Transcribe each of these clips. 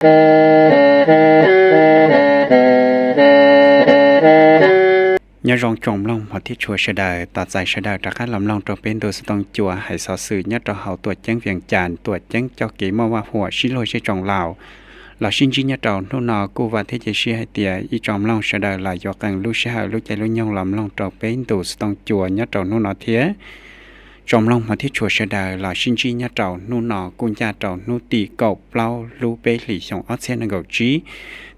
Nyob zoo tsoom mloog hmov thiab tshua sawv daws, tos txais sawv daws rov qab los mloog rau peb ntu xov tooj cua hais xov xwm nyob rau hauv tuam ceeb Vias Cas, tuam ceeb coj kev muaj vaj huam sib luag zej tsoom laus los sib ntsib nyob rau hnub no. Kuj vam thiab cia siab hais tias ib tsoom mloog sawv daws los yuav qee lub sij hawm lub caij lub nyoog los mloog rau peb ntu xov tooj cua nyob rau hnub no thiab. Tsoom mloog hmov thiab tshua sawv daws los sib ntsib nyob rau hnub no kuj ncaj rau hnub tim kaum plaub lub peb hlis xyoo ob txhiab nees nkaum tsib,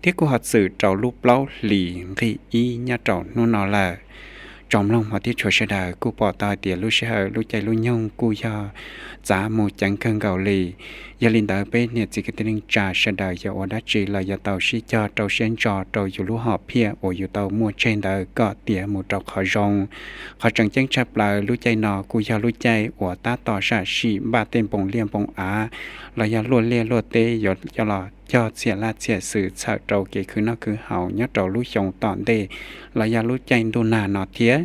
thiab kuj ho txwm rau lub plaub hlis nqig ib nyob rau hnub no lawm. Tsoom mloog hmov thiab tshua sawv daws kuj pom tau hais tias lub sij hawm lub caij lub nyoog kuj yog txav mus ceev kawg nkaus li. Yog li ntawd peb niam txiv kwv tij neej tsa sawv daws yog ua dab tsi los yuav tau sib cog rau siab ntso rau yus lub hom phiaj uas yus tau muaj tseg ntawd kom tiav mus rau qhov zoo. Qhov tseem ceeb tshaj plaws lub caij no kuj yog lub caij uas tab tom sam sim npaj tej npoo liaj npoo av los yog luaj liaj luaj teb yuav coj los cog txhiam laj txhiam xwm txhawm rau kev khwv noj khwv haus nyob rau lub xyoo tom ntej los yog lub caij ntuj nag no thiab.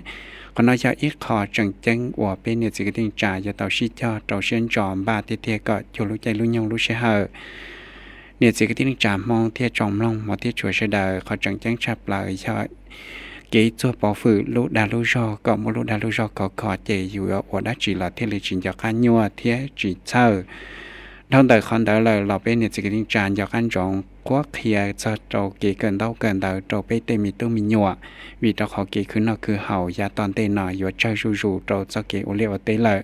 Qhov no yog ib qho tseem ceeb uas peb niam txiv kwv tij neej tsa yuav tau sib cog rau siab ntso npaj tiag tiag kom cuag lub caij lub nyoog lub sij hawm. Niam txiv kwv tij neej tsa Hmoob thiab tsoom mloog hmov thiab tshua sawv daws, qhov tseem ceeb tshaj plaws yog kev txuag pov hwm lub dag lub zog kom muaj lub dag lub zog khov kho ces yus yuav ua dab tsi los thiaj li tsis nco qab nyuaj thiab tsis txhawj. Dhau ntawm qhov ntawd lawm los peb niam txiv kwv tij neej tsa nco qab ntsoov qhuab qhia txog rau kev kawm ntaub kawm ntawv rau peb tej me tub me nyuam, vim rau qhov kev khwv noj khwv haus yav tom ntej no yuav tsawg zuj zus rau txoj kev ua liaj ua teb lawm.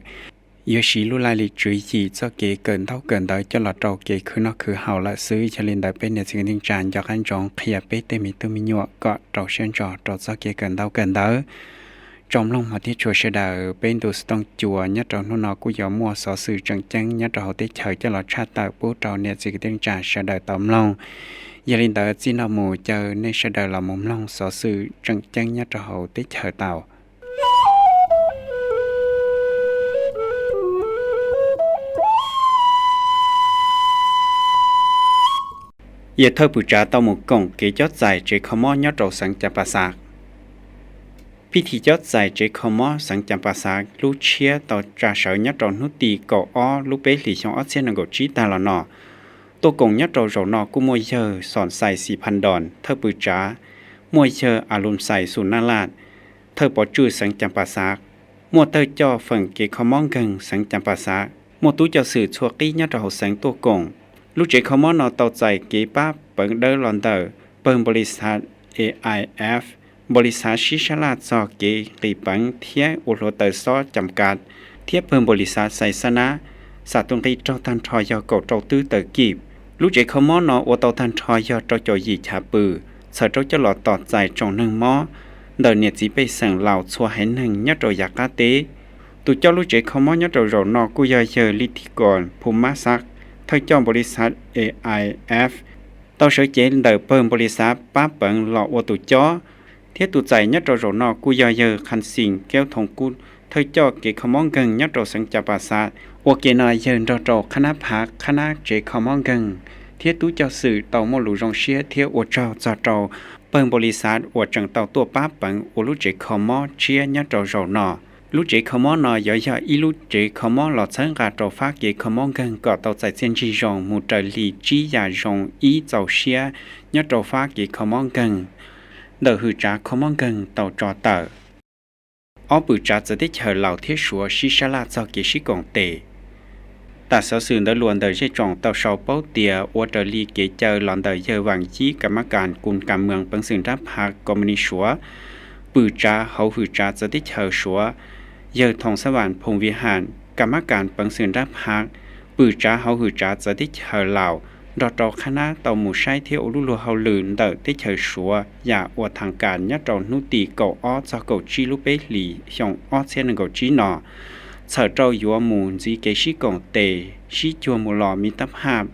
Yuav siv lub laj lim tswv yim txoj kev kawm ntaub kawm ntawv coj los rau kev khwv noj khwv haus lawm xwb. Yog li ntawd peb niam txiv kwv tij neej tsa nco qab ntsoov qhia peb tej me tub me nyuam kom rau siab ntso rau txoj kev kawm ntaub kawm ntawv. Tsoom mloog hmov thiab tshua sawv daws, peb ntu xov tooj cua nyob rau hnub no kuj yuav muaj xov xwm tseem ceeb nyob rau hauv teb chaws coj los tshaj tawm pub rau niam txiv kwv tij neej tsa sawv daws tau mloog. Yog li ntawd txij no mus caw nej sawv daws los mus mloog xov xwm tseem ceeb nyob rau hauv teb chaws tau. Yawg thawj pwm tsav tau mus koom kev cob txais tsev kho mob nyob rau xeev Cas Pas Xav. Pib thi cob txais tsev kho mob xeev Cas Pas Xav lub tshiab tau tsa sawv nyob rau hnub tim kaum ob lub peb hlis xyoo ob txhiab nees nkaum tsib tag los no. Tuaj koom nyob rau zaum no kuj muaj yawg Xom Xais Xis Phas Dos thawj pwm tsav, muaj yawg A Lum Xais Xus Naj Laj thawj pov tswj xeev Cas Pas Xav, muaj thawj coj feem kev kho mob nkeeg xeev Cas Pas Xav, muaj tub coj xwm txhua qib nyob rau hauv xeev tuaj koom. Lub tsev kho mob no tau txais kev pab peev dawb los ntawm pawg npaum li xav A I F, npaum li xav sib sab laj txog kev nqis peev thiab ua hluav taws xob cam kav, thiab pawg npaum li xav Xais Xab Nab, xam tus nqi raug tag nrho yog kaum rau tub taws kij. Lub tsev kho mob no ua tau tag nrho yog rau caum yim chav pw, txhawm rau coj los tos txais tsoom neeg mob ntawm niam txiv pej xeem Laus txhua haiv neeg nyob rau yav qab teb. Tus coj lub tsev kho mob nyob rau zaum no kuj yog yawg Lis Thij Kos Phu Mab Xav, thawj coj npaum li xav A I F, tau sawv cev ntawm pawg npaum li xav pab peev los ua tus cob, thiab tus txais nyob rau zaum no kuj yog yawg Khas Xis Kev Thoos Kuj, thawj coj kev kho mob nkeeg nyob rau xeev Cas Pas Xav. Ua ke no yawg nrog rau qhab nab phav, qhab nab tsev kho mob nkeeg, thiab tub coj xwm tau muaj lus zoo siab thiab ua tsaug txog rau pawg npaum li xav uas tseem tau tuaj pab peev ua lub tsev kho mob tshiab nyob rau zaum no. Lub tsev kho mob no yuav yog ib lub tsev kho mob los txhawb nqa rau fab kev kho mob nkeeg kom tau txais txiaj ntsig zoo mus raws li tsib yam zoo ib txaus siab nyob rau fab kev kho mob nkeeg ntawm hwm tsav kho mob nkeeg tau tso tawm. Ob pwm tsav txawv teb chaws Laus thiab Suav sib sab laj txog kev sib koom tes. Tam xov xwm ntawv luas ntawm zej tsoom tau sau paub tias ua raws li kev caw los ntawm yawg Vaam Yib, kam mab kas kuv kam mees peev xwm nrab phav kom mus ni Suav, pwm tsav hauv hwm tsav txawv teb chaws Suav, yawg Thoom Xab Vaam Phoom Vij Ham, kam mab kas peev xwm nrab phav, pwm tsav hauv hwm tsav txawv teb chaws Laus nrog rau qhab nab tau mus saib thiab ua lub luag hauj lwm ntawm teb chaws Suav yam uas tham kas nyob rau hnub tim kaum ob txog kaum tsib lub peb hlis xyoo ob txhiab nees nkaum tsib no, txhawm rau yuav mus ntxiv kev sib koom tes sib cuag mus los mi tab haj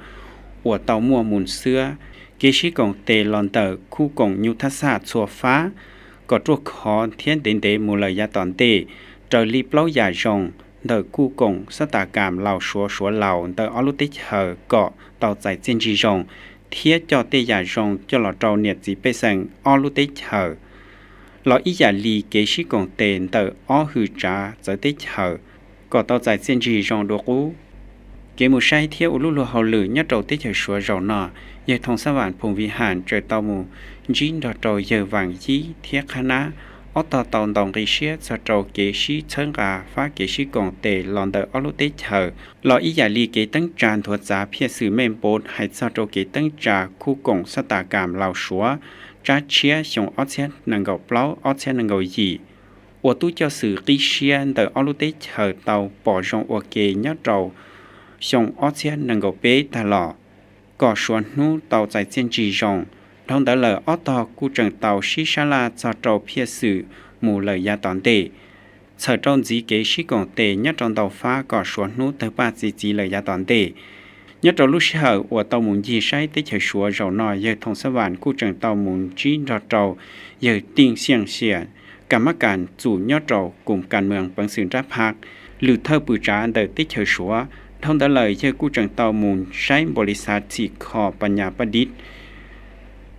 uas tau muaj mus xwb. Kev sib koom tes los ntawm kuj koom nyuj thab xaj txhua fab kom ruaj khov thiab ntev ntev mus lawm yav tom ntej, raws li plaub yam zoo ntawm kuj koom xab tas kam Laus Suav, Suav Laus ntawm ob lub teb chaws kom tau txais txiaj ntsig zoo, thiab coj tej yam zoo coj los rau niam txiv pej xeem ob lub teb chaws. Los ib yam li kev sib koom tes ntawm ob hwm tsav txawv teb chaws kom tau txais txiaj ntsig zoo dua qub. Kev mus saib thiab ua lub luag hauj lwm nyob rau teb chaws Suav zaum no yawg Thoom Xab Vam Phoom Vij Ham txawm tau mus ntsib nrog rau yawg Vaam Yib thiab qhab nab, ob tog tau ntaus nqi siab txog rau kev sib txhawb nqa fab kev sib koom tes los ntawm ob lub teb chaws, los ib yam li kev teeb tsa nthuav txav phiaj xwm mej npov hais txog rau kev teeb tsa khuj koom xab tas kam Laus Suav tsab tshiab xyoo ob txhiab nees nkaum plaub ob txhiab nees nkaum yim, uas tub coj xwm qib siab ntawm ob lub teb chaws tau pom zoo ua ke nyob rau xyoo ob txhiab nees nkaum peb tag los, kom suav hnub tau txais txiaj ntsig zoo. Dhau ntawd lawm ob tog kuj tseem tau sib sab laj txog rau phiaj xwm mus lawm yav tom ntej, txhawm rau ntxiv kev sib koom tes nyob rau ntau fab kom suav hnub tawg paj txi txiv lawm yav tom ntej. Nyob rau lub sij hawm uas tau mus ncig saib teb chaws Suav zaum no, yawg Thoom Xab Vam kuj tseem tau mus ntsib nrog rau yawg Tiaj Xiaj Xiam, kam mab kam txum nyob rau koom kas mees peev xwm nrab phab, lwm thawj pwm tsav ntawm teb chaws Suav. Dhau ntawd lawm yawg kuj tseem tau mus saib npaum li xav txhim kho pas nyas paj dib,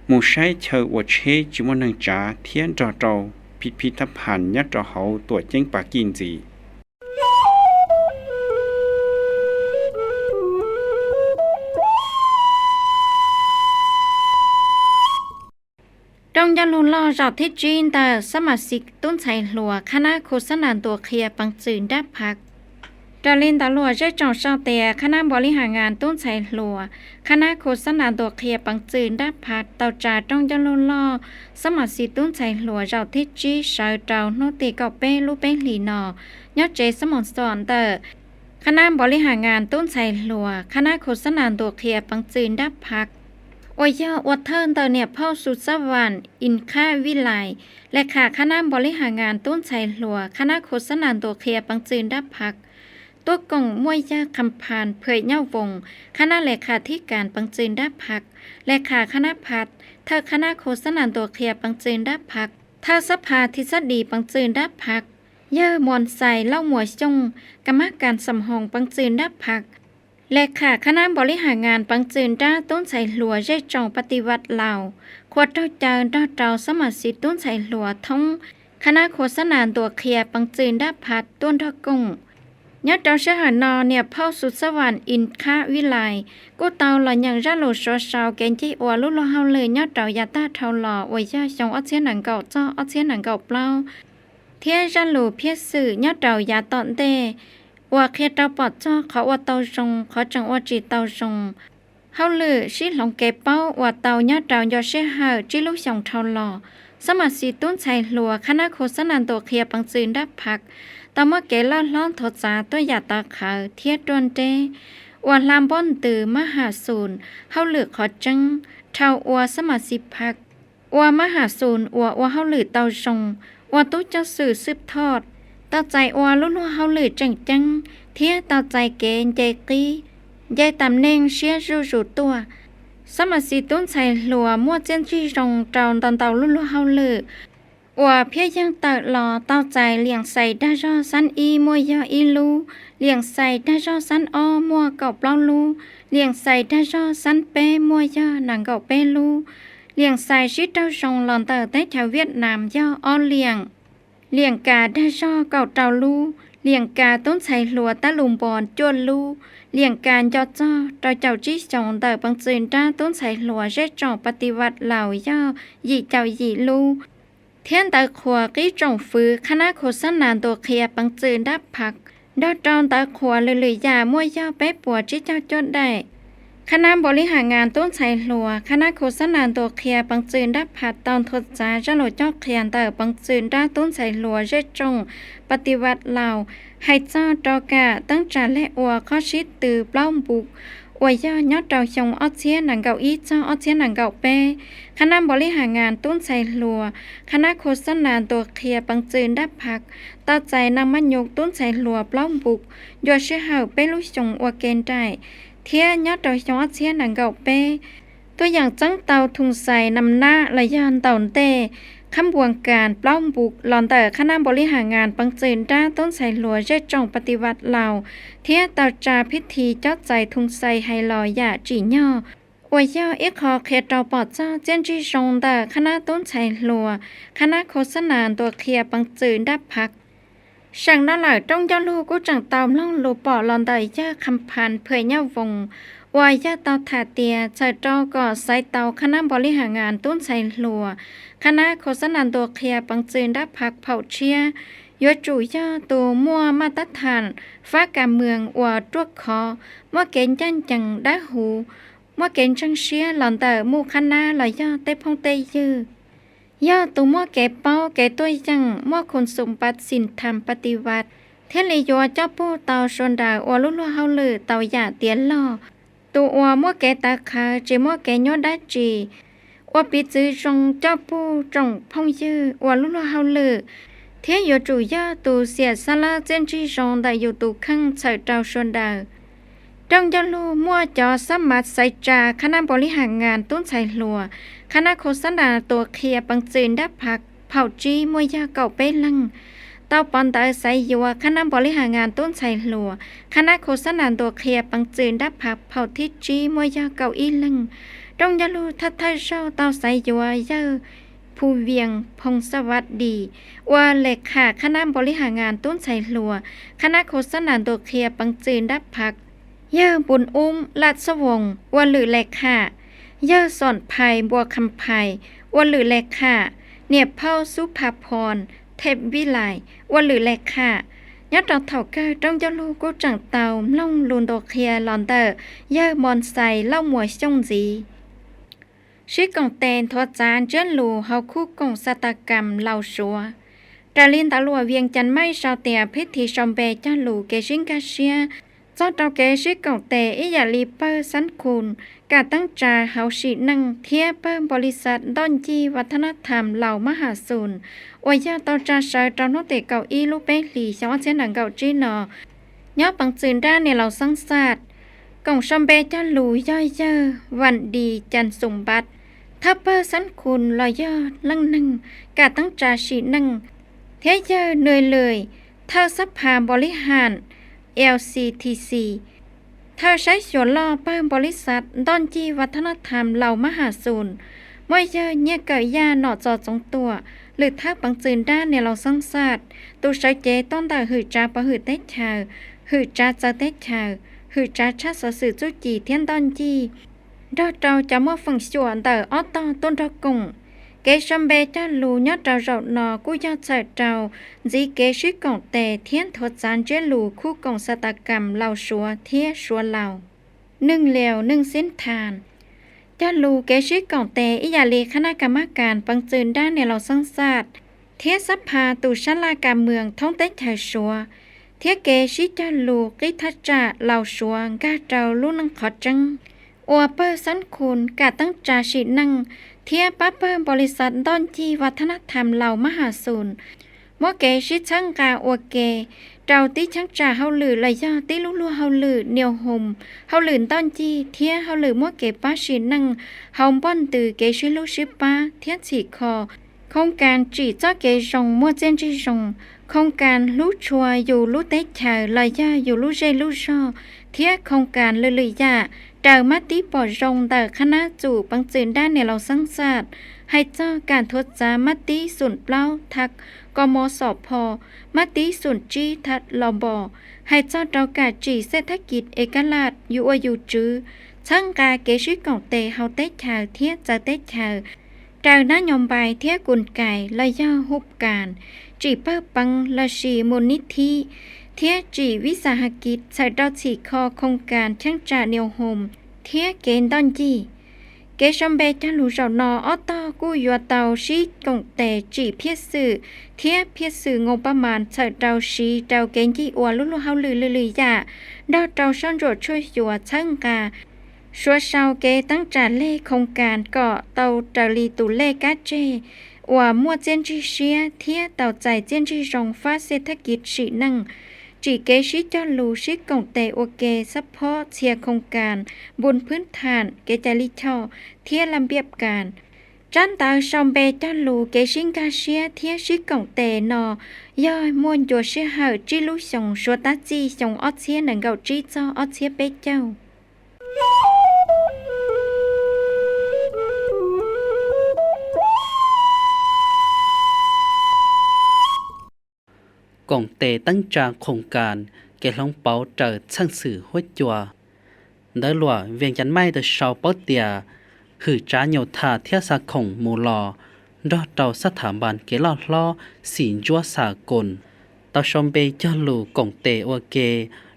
mus saib chaw ua tsheb tsis muaj neeg tsav thiab nrog rau phib phib thab phas nyob rau hauv tuam ceeb Pas Kij ntxiv. Rooj ncauj lug loj zaum thib tsib ntawm xab mas xis tub ntxhais hluas qhab nab khu xab nas ntuas qhia peev txwm nrab phab. Raws li ntawv luam zej tsoom sau tias qhab nab npaum li has ngas tub ntxhais hluas qhab nab khu xab nas ntuas qhia peev txwm nrab phab tau tsa rooj ncauj lug loj xab mas xis tub ntxhais hluas zaum thib tsib sawv rau hnub tim kaum peb lub peb hlis no nyob tsev xab moos xom ntawm qhab nab npaum li has ngas tub ntxhais hluas qhab nab khu xab nas ntuas qhia peev txwm nrab phab, uas yog ua thawj ntawm niam phauj Xu Xab Vam Is Khab Vij Lais, le kham qhab nab npaum li has ngas tub ntxhais hluas qhab nab khu xab nas ntuas qhia peev txwm nrab phab, tuaj koom muaj yawg Kham Phas Phwm Nyauj Voos, qhab nab le kham thib kas peev txwm nrab phab, le kham qhab nab phab, thawj qhab nab khu xab nas ntuas qhia peev txwm nrab phab, thawj xab phas thib xab dis peev txwm nrab phab, yawg Muas Xais Lauj Muas Xyooj, kam mab kas xam hoos peev txwm nrab phab, le kham qhab nab npaum li has ngas peev txwm nrab tub ntxhais hluas zej tsoom Pas Tis Vas Laus, qhuas raug caw nrog rau xab mas xis tub ntxhais hluas thoob qhab nab khu xab nas ntuas qhia peev txwm nrab phab tuaj nrog koom. Nyob rau sij hawm no niam phauj Xu Xab Vam Is Khab Vij Lais kuj tau los nyeem zaj lus suav sau kev ncig ua lub luag hauj lwm nyob rau yav tag dhau los uas yog xyoo ob txhiab nees nkaum txog ob txhiab nees nkaum plaub, thiab zaj lus phiaj xwm nyob rau yav tom ntej, uas qhia rau pom txog qhov ua tau zoo, qhov tseem ua tsis tau zoo, hauj lwm sib hloov kev paub uas tau nyob rau ncua sij hawm tsib lub xyoos dhau los. Xab mas xis tub ntxhais hluas qhab nab khu xab nas ntuas qhia peev txwm nrab phab tau muaj kev loj hlob nthuav txav tuaj yam tawv qhawv thiab ruaj nreb, uas hla npob ntws mab has xus hauj lwm qhov tseeb, dhau ua xab mas xis phab, ua mab has xus uas ua hauj lwm tau zoo, ua tub coj xwm xwb thoj, tau txais ua lub luag hauj lwm tseem ceeb, thiab tau txais kev nce qib, nce tam neej siab zuj zus tuaj. Xab mas xis tub ntxhais hluas muaj txiaj ntsig zoo rau ntau ntau lub luag hauj lwm, uas phiaj yeej tawm los tau txais liam xais dag zog xab ib muaj yog ib lub, liam xais dag zog xab ob muaj kaum plaub lub, liam xais dag zog xab peb muaj yog nees nkaum peb lub, liam xais sib raug zoo los ntawm teb chaws Viaj Nam yog ob liam, liam kas dag zog kaum rau lub, liam kas tub ntxhais hluas tab lus npos cuaj lub, liam kas nco txog rau caum tsib xyoos ntawm peev txwm nrab tub ntxhais hluas zej tsoom Pas Tis Vas Laus yog yim caum yim lub, thiab ntawv qhuas qib tsoom fwv qhab nab khu xab nas ntuas qhia peev txwm nrab phab, nrog rau ntawv qhuas lwm lwm yam muaj yog peb puas tsib caug cuaj daim. Qhab nab npaum li has ngas tub ntxhais hluas qhab nab khu xab nas ntuas qhia peev txwm nrab phab tau nthuav txav zaj lus cob qhia ntawm peev txwm nrab tub ntxhais hluas zej tsoom Pas Tis Vas Laus, hais txog rau kam teeb tsa lej ua qhob sib tw plaub npus, uas yog nyob rau xyoo ob txhiab nees nkaum ib txog ob txhiab nees nkaum peb. Qhab nab npaum li has ngas tub ntxhais hluas qhab nab khu xab nas ntuas qhia peev txwm nrab phab, tau txais neeg mab nyuj tub ntxhais hluas plaub npus, ncua sij hawm peb lub xyoos ua ke nraim, thiab nyob rau xyoo ob txhiab nees nkaum peb, tuaj yeem txeeb tau thoo xais nam nab los yog ntaus ntej qhab npuas kas plaub npus los ntawm qhab nab npaum li has ngas peev txwm nrab tub ntxhais hluas zej tsoom Pas Tis Vas Laus, thiab tau tsa phib thi cob txais thoo xais hais los yam tsim nyog, uas yog ib qho qhia rau pom txog txiaj ntsig zoo ntawm qhab nab tub ntxhais hluas qhab nab khu xab nas ntuas qhia peev txwm nrab phab. Seem no lawm rooj ncauj lug kuj tseem tau mloog lus pom los ntawm yawg Kham Phas Phwm Nyauj Voos, uas yog tau tham tias txhawm rau kom xaiv tau qhab nab npaus li has ngas tub ntxhais hluas, qhab nab khos xab nas ntuas qhia peev txwm nrab phav phaum tshiab, yuav tsum yog tus muaj maj tab tham fab kas mwm uas ruaj khov, muaj kev ncaj ncees dawb huv, muaj kev ntseeg siab los ntawm muj qhab nab los yog tej phooj tej ywg. Yog tus muaj kev paub kev tuaj yeem, muaj khum xum pat xim tham pa ti vaj, thiaj li yuav coj pug tau suav daws ua lub luag hauj lwm tau yam tiav log. Tus uas muaj kev tawv qhawv tsis muaj kev nyuaj dab tsi, ua piv txwv zoo coj pug tsoom phooj ywg ua lub luag hauj lwm, thiab yuav tsum yog tus xiam xab lab txiaj ntsig zoo ntawm yus tus kheej txhawm rau suav daws. Rooj ncauj lug muaj cov xab mav xaiv tsa qhab nab npaus li has ngas tub ntxhais hluas, qhab nab khos xab nas ntuas qhia peev txwm nrab phav phaum tsib muaj yog kaum peb leeg. Tau pov ntawv xaiv yuav qhab nab npaus li has ngas tub ntxhais hluas, qhab nab khos xab nas ntuas qhia peev txwm nrab phav phaum thib tsib muaj yog kaum ib leeg. Rooj ncauj lug thawj thawj zaug tau xaiv yuav yawg Phu Vias Phoos Xaj Vaj Dis ua le kham qhab nab npaus li has ngas tub ntxhais hluas, qhab nab khos xab nas ntuas qhia peev txwm nrab phav, yawg Npus Ub Laj Xab Voos ua lwm le kham, yawg Xom Phais Npua Kham Phais ua lwm le kham, niam phauj Xub Pha Phos Thej Vij Lais ua lwm le kham. Nyob rau thaum kawg rooj ncauj lug kuj tseem tau mloog lus ntuas qhia los ntawm yawg Mos Xais Lauj Muas Xyooj ntxiv. Sib koom tes nthuav txav ntsiab lus hauv khub koom xa tas kam Laus Suav. Raws li ntawv luam Vias Cas Maij sau tias phib thi sau npe cog lus kev sib nkag siab txog rau kev sib koom tes ib yam li pawg xab khus kam teeb tsa hauv sim neej thiab pawg npaus li xav ntoj ncig Vaj Thab Nab Tham Laus Mab Has Xus uas yog tau tsa sawv rau hnub tim kaum ib lub peb hlis xyoo ob txhiab nees nkaum tsib no nyob peev txwm nrab niam laus Xab Xaj. Koom sau npe cog lus yog yawg Vam Dis Cas Xus Npab, thawj pawg xab khus los yog leej neeg kam teeb tsa sim neej, thiab yawg Nws Lwm, thawj xab pha npaus li has L C T C, thawj saib xyuas loj pawg npaus li xav ntoj ncig Vaj Thab Nab Tham Laus Mab Has Xus, muaj yawg Nyiaj Kawm Yaj Nom Txos Txoov Tuam, lwm thawj peev txwm nrab niam laus Xab Xaj, tus sawv cev tuaj ntawm hwm tsav pov hwm teb chaws, hwm tsav txawv teb chaws, hwm tsav tshaj xov xwm txuj ci thiab ntoj ncig, nrog rau cov muaj feem xyuam ntawm ob tog tuaj nrog koom. Kev sau npe cog lus nyob rau zaum no kuj yog txhawm rau ntxiv kev sib koom tes thiab nthuav txav ntsiab lus khub koom xa tas kam Laus Suav thiab Suav Laus, Neej Liaus Neej Xib Thas. Cog lus kev sib koom tes ib yam li qhab nab kas mab kas peev txwm nrab niam laus Xab Xaj thiab xab pha tus sab laj kas mwm thoob teb chaws Suav, thiab kev sib cog lus qib thaj tsam Laus Suav nkag rau lub neej qhov tseeb, ua pawg xab khus kam teeb tsa sim neej thiab pab pawg npaus li xav ntoj ncig Vaj Thab Nab Tham Laus Mab Has Xus, muab kev sib txhawb nqa ua ke rau tib cheeb tsam hauj lwm los yog tib lub luag hauj lwm niu hoos, hauj lwm ntoj ncig thiab hauj lwm muab kev pab sim neej hauv npoj ntws kev sib hlub sib pab thiab txhim kho. Khoos kas tsim txoj kev zoo muaj txiaj ntsig zoo, khoos kas hlub tshua yus lub teb chaws los yog yus lub zej lub zog, thiab khoos kas lwm lwm yam raws mab tib pom zoo ntawm qhab nab txum peev txwm nrab niam laus Xab Xaj, hais txog kam nthuav txav mab tib xum plaub thab kos mos xom pho, mab tib xum tsib thab los npos, hais txog rau kam tsim xej thab kis es kab laj yus ua yus tswv, txhawb nqa kev sib koom tes hauv teb chaws thiab txawv teb chaws, raws nab nyo npais thiab kus kais los yog hub kas, tsim pawg peev lossis mus nib thib, thiab tsim vib xas has kis txhawm rau txhim kho khoos kas cheeb tsam niu hoos thiab kev ntoj ncig. Kev sau npe cog lus zaum no ob tog kuj yuav tau sib koom tes tsim phiaj xwm thiab phiaj xwm nkoos paj mas txhawm rau siv rau kev ncig ua lub luag hauj lwm lwm lwm yam, nrog rau soj ntsuam tshuaj xyuas txhawb nqa suav sau kev teeb tsam lej khoos kas kom tau raws li tus lej kab tseg uas muaj txiaj ntsig siab thiab tau txais txiaj ntsig zoo fab xej thab kis sim neej, tsim kev sib cog lus sib koom tes ua ke xab phob txhia khoos kas npun phwb tham kev cai lij choj thiab laj npiaj kas. Tsab ntawv sau npe cog lus kev sib nkag siab thiab sib koom tes no yog muaj ncua sij hawm tsib lub xyoos suav tab txij xyoo ob txhiab nees nkaum tsib txog ob txhiab peb caug. Koom tes teeb tsa khoos kas, kev hloov pauv raws txheej xwm huab cua. Ntawv luam Vias Cas Maij tau sau paub tias hwm tsav nyum thas thiab xa khoom mus los nrog rau xab thas npas kev loj hlob xim ntsuab xa koos tau sau npe cog lus koom tes ua ke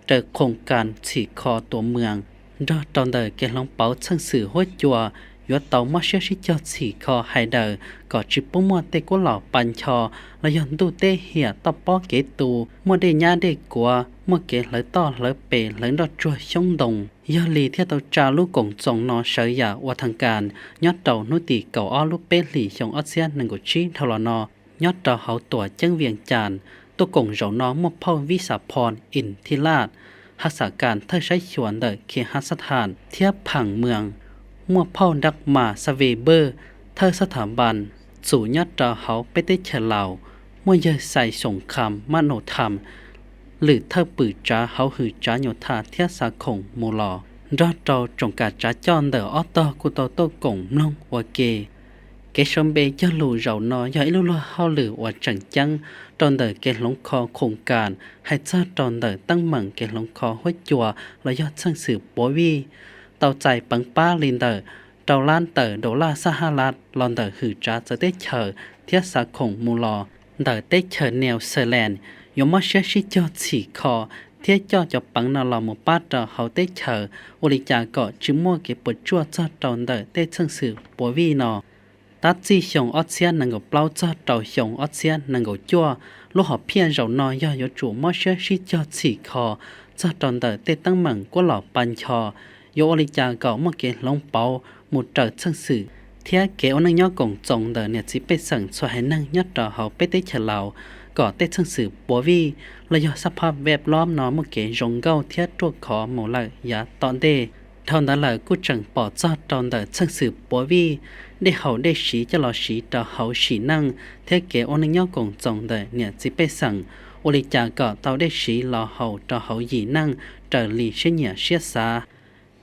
raws khoos kas txhim kho tuam mws nrog rau ntawm kev hloov pauv txheej xwm huab cua yuav tau mob siab sib cog txhim kho hais daws kom tsis pub muaj tej kuab los pa ncho los yog ntuj teb hiam toj pob kev tu, muaj dej nyab dej kuav, muaj kev hlawv toj hlawv pes hlawv nroj tsuag xyoob ntoo. Yog li thiaj tau tsa lub koom txoos no sawv yam ua thas kas nyob rau hnub tim kaum ob lub peb hlis xyoo ob txhiab nees nkaum tsib dhau los no nyob rau hauv tuam ceeb Vias Cas. Tuaj koom zaum no muaj phauj Vib Xas Phos Is Thij Laj, ha xam kas thawj saib xyuas ntawm Khej Ha Xab Thas thiab Phaam Mws, muaj phauj Dag Mas Xa Ves Npawj, thawj xab thas npas txum nyob rau hauv peb teb chaws Laus, muaj yawg Xais Xoom Kham Mab Nus Tham, lwm thawj pwm tsav hauv hwm tsav nyum thas thiab xa khoom mus los nrog rau tsoom kam tsav coj ntawm ob tog kuj tau tuaj koom mloog ua ke. Kev sau npe cog lus zaum no yog ib lub luag hauj lwm uas tseem ceeb rau ntawm kev hloov kho khoos kas hais txog rau ntawm teeb meem kev hloov kho huab cua los yog txheej xwm puav vij, tau txais peev pab li ntawm rau lab tawm daus laj xab hab lab los ntawm hwm tsav txawv teb chaws thiab xa khoom mus los ntawm teb chaws New Zealand yuav mob siab sib cog txhim kho thiab coj cov peev no los mus pab rau hauv teb chaws ua li cas kom tsis muaj kev puas tsuaj txog rau ntawm tej txheej xwm puav vij no. Tab txij xyoo ob txhiab nees nkaum plaub txog rau xyoo ob txhiab nees nkaum cuaj, lub hom phiaj zaum no yog yuav tsum mob siab sib cog txhim kho txog rau ntawm tej teeb meem kuab los pa ncho, yuav ua li cas kom muaj kev hloov pauv mus raws txheej xwm thiab kev ua neej nyob koom txoos ntawm niam txiv pej xeem txhua haiv neeg nyob rau hauv peb teb chaws Laus kom tej txheej xwm puav vij los yog xab phab vej loj no muaj kev zoo nkauj thiab ruaj khov mus lawm yav tom ntej. Dhau ntawd lawm kuj tseem pom txog rau ntawm txheej xwm puav vij, dej haus dej siv coj los siv rau hauv sim neej thiab kev ua neej nyob koom txoos ntawm niam txiv pej xeem, ua li cas kom tau dej siv los haus rau hauv yim neej raws li siab nyiam siab xav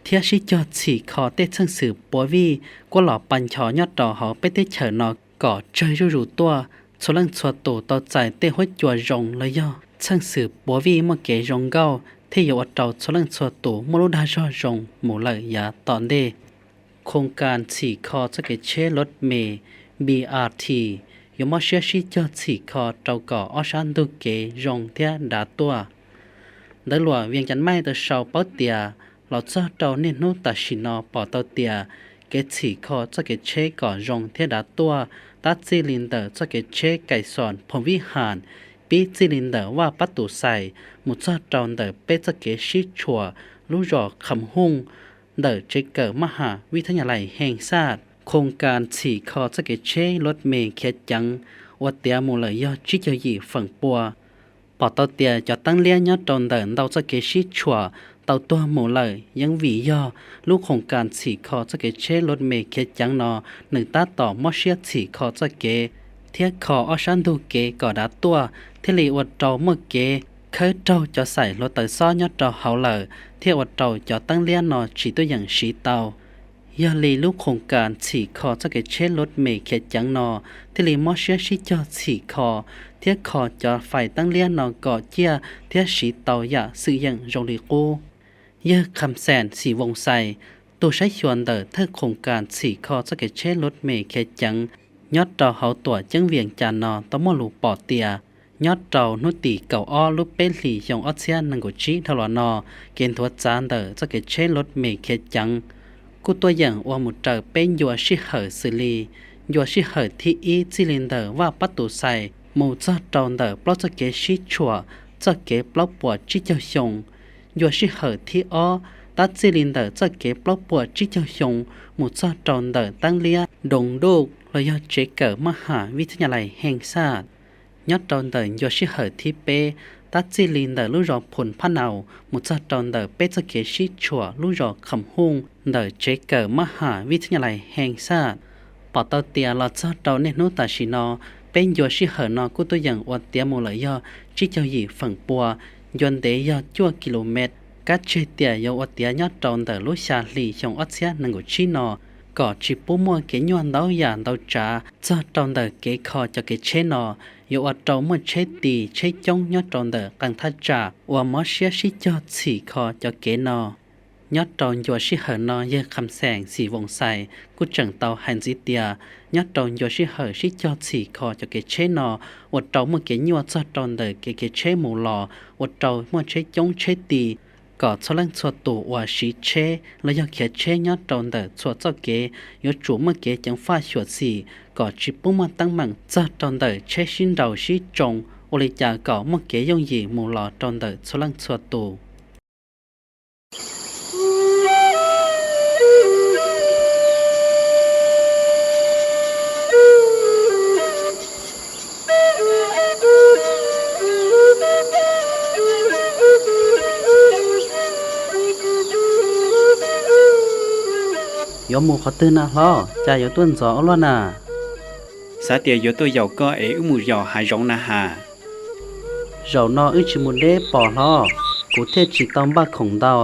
thiab sib cog txhim kho tej txheej xwm puav vij kuab los pa ncho nyob rau hauv peb teb chaws no kom tsawg zuj zus tuaj, txhua leej txhua tus tau txais tej huab cua zoo los yog txheej xwm puav vij muaj kev zoo nkauj thiaj yuav ua rau txhua leej txhua tus muaj lub dag zog zoo mus lawm yav tom ntej. Khoos kas txhim kho txoj kev tsheb lub me B R T yuav mob siab sib cog txhim kho rau kom ob sab ntug kev zoo thiab dav tuaj. Ntawv luam Vias Cas Maij tau sau paub tias los txog rau niaj hnub tam sim no pom tau tias kev txhim kho txoj kev tsheb kom zoo thiab dav tuaj tab txij li ntawm txoj kev tsheb Kais Xoos Phoos Vib Has pib txij li ntawm Vaj Pab Tus Xais mus txog rau ntawm peb txoj kev sib tshuam lub zos Kham Hooj ntawm tsev kawm Maj Has Vib Thab Nyas Lais Heej Xaj. Khoos kas txhim kho txoj kev tsheb lub me khiav ceev ua tiav mus lawm yog tsib caug yim feem pua. Pom tau tias cov teeb liab nyob rau ntawm ntau txoj kev sib tshuam tau tuag mus lawm yeej vim yog lub khoos kas txhim kho txoj kev tsheb lub me khiav ceev no nws tab tom mob siab txhim kho txoj kev thiab kho ob sab ntug kev kom dav tuaj thiaj li ua rau muaj kev khawb raug cov xaim hluav taws xob nyob rau hauv lawm thiaj ua rau cov teeb liab no tsis tuaj yeem siv tau. Yog li lub khoos kas txhim kho txoj kev tsheb lub me khiav ceev no thiaj li mob siab sib cog txhim kho thiab kho cov fais teeb liab no kom ciaj thiab siv tau yam xwm yeem zoo li qub. Yawg Kham Xeem Xim Voos Xais, tus saib xyuas ntawm thawj khoos kas txhim kho txoj kev tsheb lub me khiav ceev nyob rau hauv tuam ceeb Vias Cas no tau muaj lus pom tias nyob rau hnub tim kaum ob lub peb hlis xyoo ob txhiab nees nkaum tsib dhau los no, kev nthuav txav ntawm txoj kev tsheb lub me khiav ceev kuj tuaj yeem ua mus raws peb ncua sij hawm xws li ncua sij hawm thib ib txij li ntawm Vaj Pab Tus Xais mus txog rau ntawm plaub txoj kev sib tshuam txoj kev plaub puas tsib caug xyoo, ncua sij hawm thib ob tab txij li ntawm txoj kev plaub puas tsib caug xyoo mus txog rau ntawm teeb liab Doos Duj los yog tsev kawm Maj Has Vib Thab Nyas Lais Heej Xaj. Nyob rau ntawm ncua sij hawm thib peb tab txij li ntawm lub zos Phoos Phab Naus mus txog rau ntawm peb txoj kev sib tshuam lub zos Kham Hooj ntawm tsev kawm Maj Has Vib Thab Nyas Lais Heej Xaj. Pom tau tias los txog rau niaj hnub tam sim no, peb ncua sij hawm no kuj tuaj yeem ua tiav mus lawm yog tsib caug yim feem pua, ncua ntev yog cuaj ki lu mev, kab tseg tias yuav ua tiav nyob rau ntawm lub xya hli xyoo ob txhiab nees nkaum tsib no kom tsis pub muaj kev nyuaj ntau yam ntau tsav txog rau ntawm kev kho cov kev tsheb no, yuav ua rau muaj tsheb tis tsheb coob nyob rau ntawm qee thaj tsam uas mob siab sib cog txhim kho cov kev no. Nyob rau ncua sij hawm no yawg Kham Xeem xim Voos Xais kuj tseem tau hais ntxiv tias nyob rau ncua sij hawm sib cog txhim kho cov kev tsheb no ua rau muaj kev nyuaj txog rau ntawm kev khiav tsheb mus los ua rau muaj tsheb coob tsheb ti, kom txhua leej txhua tus uas siv tsheb los yog khiav tsheb nyob rau ntawm txhua txoj kev yuav tsum muaj kev ceev faj xyuam xim kom tsis pub muaj teeb meem txog rau ntawm tsheb sib nraus sib tsoo, ua li cas kom muaj kev yooj yim mus los rau ntawm txhua leej txhua tus. Yuav mus qhov twg na hlob, cas yuav tuaj ntxov ua luaj na? Xav tias yuav tuaj yaum koj es wb mus yos hav zoov na has. Zaum no wb tsis mus deb pos hlob, kuv thiaj tsis tau npaj khoom ntau.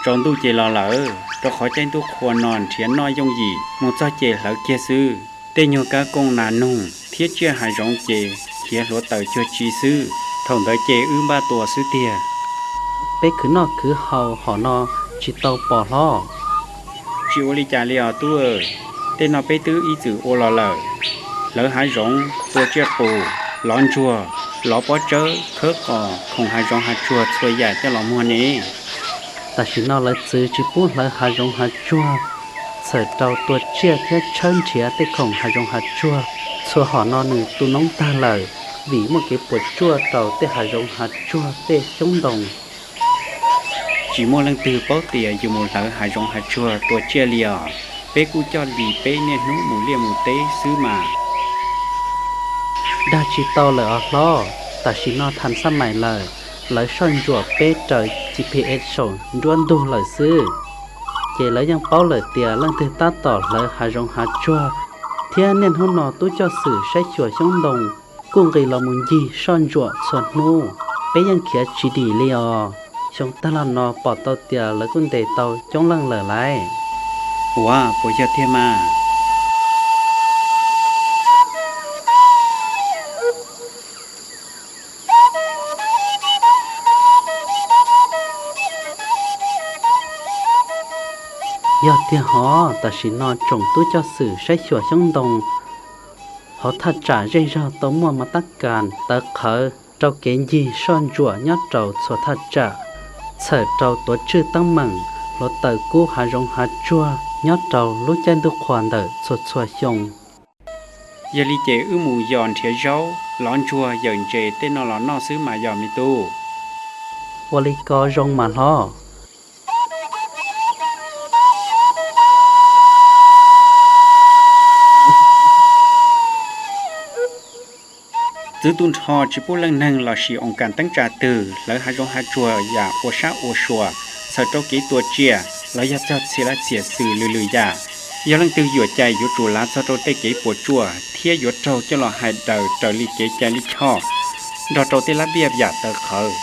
Tsaus ntuj ces los lawm, rau qhov caij ntuj qhua no nrhiav noj yooj yim, mus txog ces hlawv kiag xwb. Tej nyuag kab kooj nas noog thiab tsiaj hav zoov ces khiav hluav taws cuag tsi xwb. Thaum ntawd ces wb npaj tua xwb tiag. Peb khwv noj khwv haus hom no tsis tau pos hlob. Tsis ua li cas li os tub, tej no peb twb ib txwm ua los lawm. Hlawv hav zoov, tua tsiaj qus, lov ntsuag, lov pob tsawb, khawb qos, khoom hav zoov hav tsuag txhua yam coj los muag ne. Tam sim no lawv txwv tsis pub hlawv hav zoov hav tsuag, txhawm rau tua tsiaj thiab tshawb nrhiav tej khoom hav zoov hav tsuag. Txhua hom no nws tu noob tag lawm, vim muaj kev puas tsuaj rau tej hav zoov hav tsuag tej xyoob ntoo. Tsis muaj leej twg paub tias yus mus hlawv hav zoov hav tsuag tua tsiaj li os. Peb kuj coj li peb niaj hnub mus liaj mus teb xwb mas. Dag tsis tau lawm os hlob, tam sim no tham xab mais lawm, lawv soj ntsuam peb raws G P S saum nruab ntug lawm xwb. Ces lawv yeej paub lawm tias leej twg tab tom hlawv hav zoov hav tsuag, thiab niaj hnub no tub coj xwm saib xyuas xyoob ntoo kuj nqis los mus ncig soj ntsuam txhua hnub. Peb yeej khiav tsis dim li os. Xyoo tag los no pom tau tias lawv kuj ntes tau coob leej lawm lauj. Ua puas yog tiag mas? Yog tiag hov, tam sim no tsoom tub coj xwm saib xyuas xyoob ntoo hauv thaj tsam zej zog tau muaj mos tab kas tawv qhawv rau kev ncig soj ntsuam nyob rau txhua thaj tsam, txhawm rau tuav tswj teeb meem hluav taws kub hav zoov hav tsuag nyob rau lub caij ntuj qhua ntawm txhua txhua xyoo. Yog li ces wb mus yos nrhiav zaub, lov ntsuag, yawm ntses tej no los noj xwb mas yog me tub. Ua li ko zoo mas hlob. Txwv tu nrho tsis pub leej neeg lossis oo kas teeb tsa twg hlawv hav zoov hav tsuag yam ua sab ua sua, txhawm rau kev tua tsiaj los yog txog txhia lab txhia xwm lwm lwm yam. Yog leej twg yuam cai yuav tsum lav txog rau tej kev puas tsuaj thiab yuav raug coj los hais daws raws li kev cai lij choj nrog rau tej lab ntiaj yam tawv qhawv.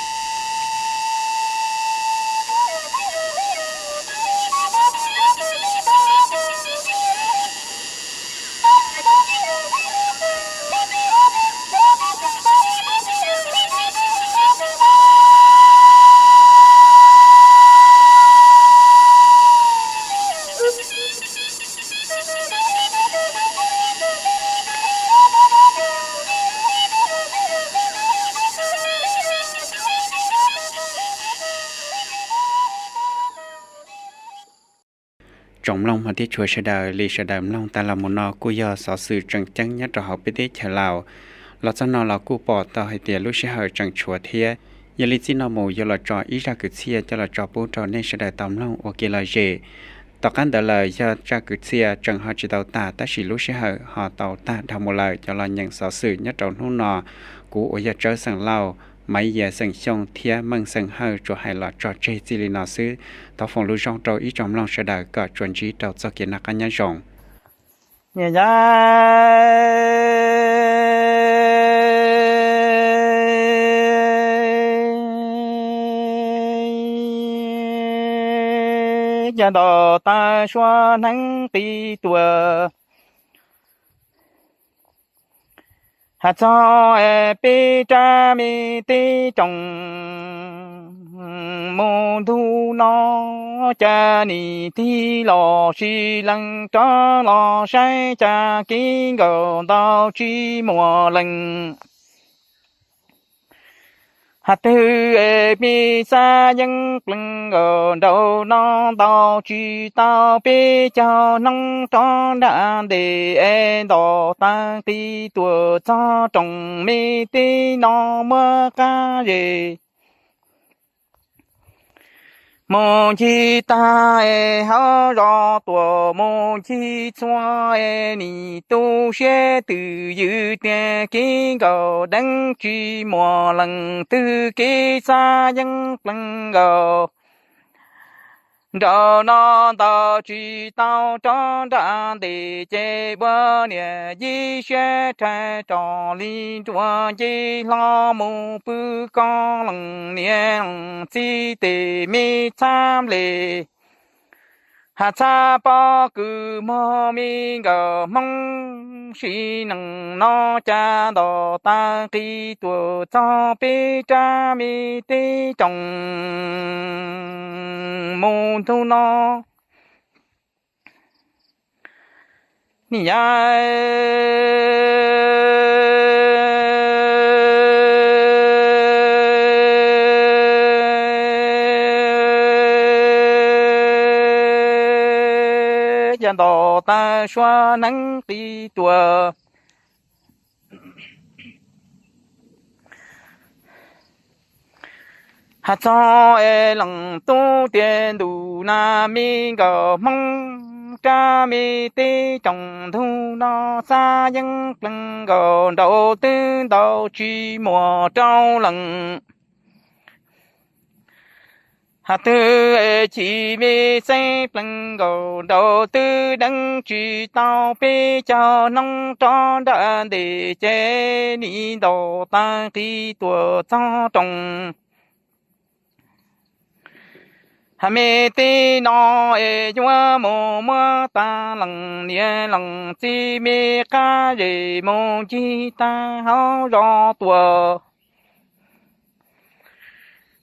Tsoom mloog hmov thiab tshua sawv daws, li sawv daws mloog tas los mus no kuj yog xov xwm tseem ceeb nyob rau hauv peb teb chaws Laus. Los txog no los kuj pom tau hais tias lub sij hawm tseem tshuav thiab. Yog li txij no mus yuav los tso ib zaj kwv txhiaj coj los tso pub rau nej sawv daws tau mloog ua ke lom zem. Tom qab ntawd lawm yog zaj kwv txhiaj tseem ho tsis tau tas tab sis lub sij hawm ho tau tag dhau mus lawm cov los nyeem xov xwm nyob rau hnub no. Kuv uas yog Tsawb xeem Lauj, Maiv Yias xeem Xyooj thiab Meej xeem Hawj tsuas hais los tso tseg txij li no xwb. Thov foom lus zoo rau ib tsoom mloog sawv daws kom tsuas ntsib rau txoj kev noj qab nyob zoo. Ntau tag suab hneev qi tuag, has txog peb rab me teb roog. mus ntu no, cas nim tig los sib lees rov los saib cas kib nkaus ntau tsis muaj leej. Has twg es me xab yeeb plees nkaus nraum no ntau tsis tau peb caug hnub rov nram ntej es nto taw qis tuam txog rooj me teb no muab qab zes mus ncig tag es hauv zos tuam mus ncig txhua es nim tu siab twm ywm tias kib nkaus deev tsis muaj leej twg kib xab yeeb plees nkaus nraum no ntau tsis tau rov nram ntej ces ua niam yij siab rhais rau li nruas nce hlo mus pw koj leej niam leej txiv tej me txhab nplej. Has txhab pob kws muag me nkawm Hmoob sim neej no cas nto taw qis tuam txog peb rab me teb rooj mus ntu no. Niam yau, cas nto taw suav hneev qis tuam has txog es leej tub tias ntuj na me nkawm Hmoob rab me teb rooj ntug no xab yeeb plees nkaus nraum twb ntau tsis muaj rau leej. Has twg es chim me xeeb plees nkaus nraum twb deev tsis tau peb caug hnub rov nram ntej ces nim nto taw qis tuam txog rooj. Has me teb no es yuav mus muab tag leej niam leej txiv me qab zes mus ncig tag hauv zos tuam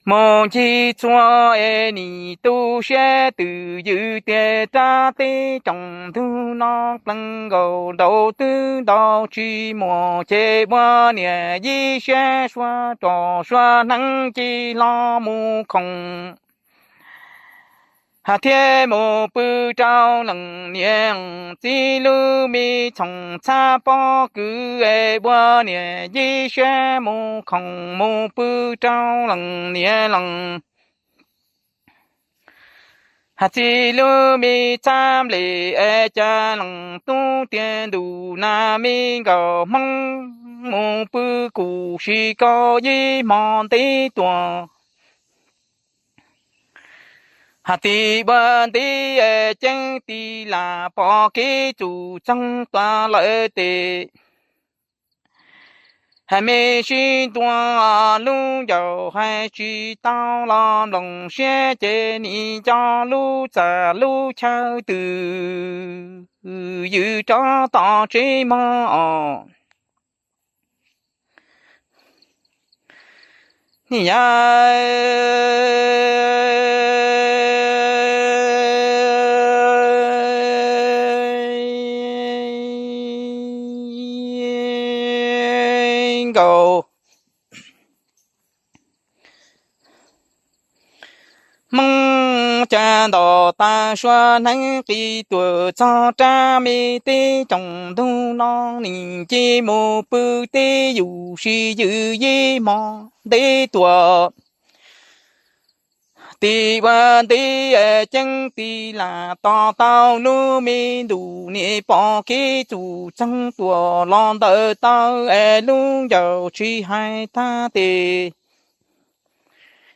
mus ncig txhua es nim tu siab twm ywm tias rab teb rooj ntug no plees nkaus nraum twb ntau tsis muaj ces ua niam yij siab suav rau suav hneev ci hlo mus khoom. Has thiab mus pw rau leej niam txiv lub me txhoos txhab pob kws es ua niam yij siab mus khoom mus pw rau leej niam leej Has txiv lub me txhab nplej es cas leej tub tias ntuj na me nkawm Hmoob mus pw kuv sim koj ib hmo ntev tuaj. Has tim ua ntev es ceeb ti lam pom kev txum txeeg tuaj lawm tes. Has me sib ntua lub ncauj hais tsis tau los nplooj siab ces nim nco lub txaj lub chaw twm ywm rov tom tsev mog os. Niam yau, nkaus Hmoob cas nto taw suav hneev qis tuam txog rab me teb rooj ntug no nim ci mus pw teb yus sib ywm ib hmo ntev tuaj. Tim ua ntev ceeb ti lam tos tau lub me ntuj niam pom kev txum txeeg tuaj los ntawm taw es lub ncauj tsis hais tag tes.